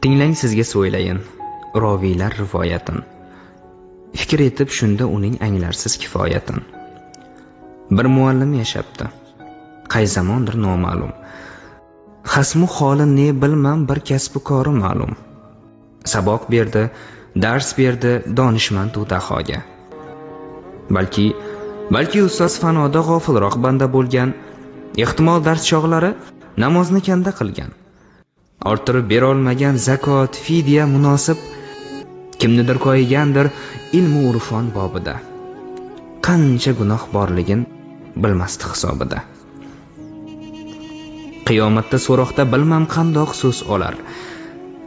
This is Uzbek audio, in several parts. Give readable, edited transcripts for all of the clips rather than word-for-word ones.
Tinglang, sizga so'ylayin roviylar rivoyatin. Fikr etib shunda uning anglarsiz kifoyatin. Bir muallim yashabdi, qay zamondir noma'lum. Xasmu holi ne bilmam, bir kasbi kori ma'lum. Saboq berdi, dars berdi donishmand u dahoga. Balki ustoz fanoda g'ofilroq banda bo'lgan, ehtimol dars chog'lari namozni kanda qilgan. Orttirib berolmagan zakot, fidya munosib, kimnidir koyigandir ilmu urfon bobida. Qancha gunoh borligin bilmasdi hisobida. Qiyomatda so'roqda bilmam qandoq so'z olar.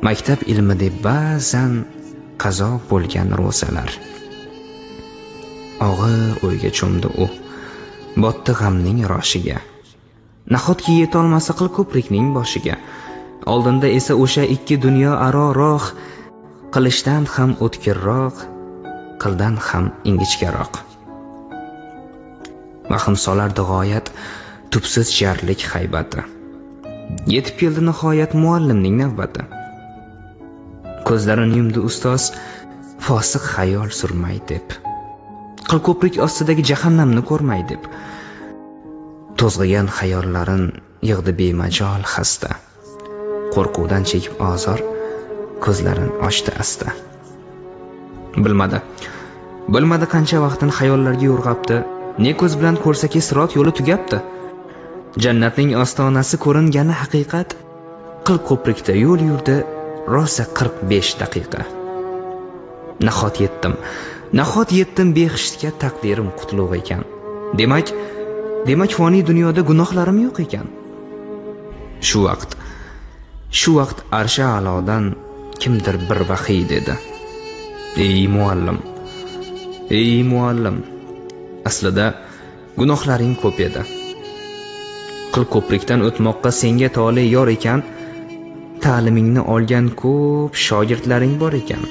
Maktab ilmi deb ba'zan qazo bo'lgan ro'zalar. Og'ir o'yga cho'mdi u, botdi g'amning roshiga. Nahotki yetolmasa qil ko'prikning boshiga. Oldinda esa o'sha ikki dunyo aro roh, qilishdan ham o'tkirroq, qildan ham ingichkaroq. Vahm solardi g'oyat tubsiz jarlik haybati. Yetib keldi nihoyat muallimning navbati. Ko'zlarini yumdi ustoz, fosiq xayol surmay deb. Qil ko'prik ostidagi jahannamni ko'rmay deb. To'zg'igan xayollarin yig'di bemajol xasta. Qo'rquvdan chekib ozor, ko'zlarin ochdi asta. Bilmadi qancha vaqtin xayollarga yo'rg'abdi. Ne ko'z bilan ko'rsaki sirot yo'li tugabdi. Jannatning ostonasi ko'ringani haqiqat. Qil ko'prikda yo'l yurdi rosa 45 daqiqa. Nahot yetdim behishtga, taqdirim qutlug' ekan. Demak foniy dunyoda gunohlarim yo'q ekan. Shu vaqt arsha a'lodan kimdir bir vahiy dedi. Ey muallim, aslida gunohlaring ko'p edi. Qil ko'prikdan o'tmoqqa senga tole yor ekan, ta'limingni olgan ko'p shogirdlaring bor ekan.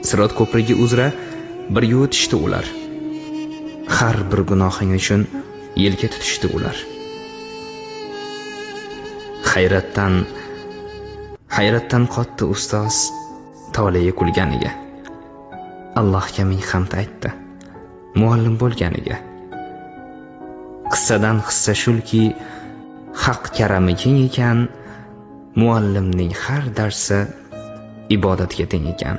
Sirot ko'prigi uzra birga o'tishdi ular. Har bir gunohing uchun yelka tutishdi ular. Hayratdan qotdi ustoz tolei kulganiga. Allohga ming hamd aytdi muallim bo'lganiga. Qissadan hissa shulki, haq karami keng ekan, muallimning har darsi ibodatga teng ekan.